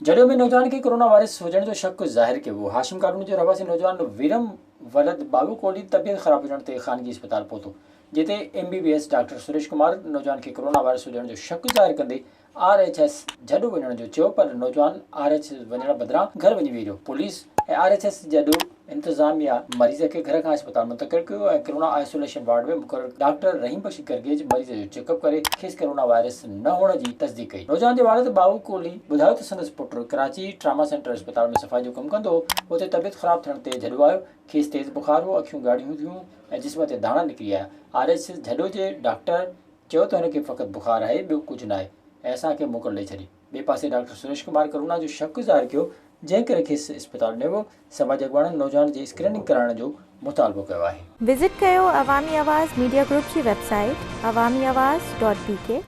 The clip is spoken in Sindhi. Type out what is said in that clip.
جهڏو ۾ نوجوان کي ڪورونا وائرس هجڻ جو شڪ ظاهر ڪيو ويو. هاشم ڪالوني جو رهواسي نوجوان ويرم ولد ٻاوو ڪولهي طبيعت خراب هجڻ تي خانگي اسپتال پهتو، جتي M B B S doctor Suresh Kumar نوجوان کي ڪورونا وائرس هجڻ جو شڪ ظاهر ڪندي آر ايڇ ايس جهڏو وڃڻ جو چيو پر نوجوان آر ايڇ ايس وڃڻ بدران گهر وڃي ويهي رهيو. Police ۽ R H S Jhuddo انتظاميا مريض کي گهر کان اسپتال منتقل ڪيو ۽ ڪرونا آئسوليشن وارڊ ۾ مقرر ڊاڪٽر رحيم بخش گرگيج مريض جو چيڪ اپ ڪري کيس ڪرونا وائرس نه هئڻ جي تصديق ڪئي. نوجوان جي والد ٻائو ڪولهي ٻڌايو ته سندس پٽ ڪراچي ٽراما سينٽر اسپتال ۾ صفائي جو ڪم ڪندو هو اتي طبيعت خراب ٿيڻ تي جهڏو آيو کيس تيز بخار هو اکيون ڳاڙهيون ٿيون ۽ جسم تي داڻا نڪري آيا آر ايڇ ايس جهڏو جي ڊاڪٽر چيو ته هن کي فقط بخار آهي ٻيو ڪجهه ناهي ۽ اسان کي موڪل ڏئي ڇڏي. ٻئي پاسي ڊاڪٽر سريش ڪمار ڪرونا جو شڪ ظاهر ڪيو جنهن ڪري کيس اسپتال نيو ويو، سماجي اڳواڻن نوجوان جي اسڪريننگ ڪرائڻ جو مطالبو ڪيو آهي. وزٽ ڪيو عوامي آواز ميڊيا گروپ جي website Awami Awaz dot B K.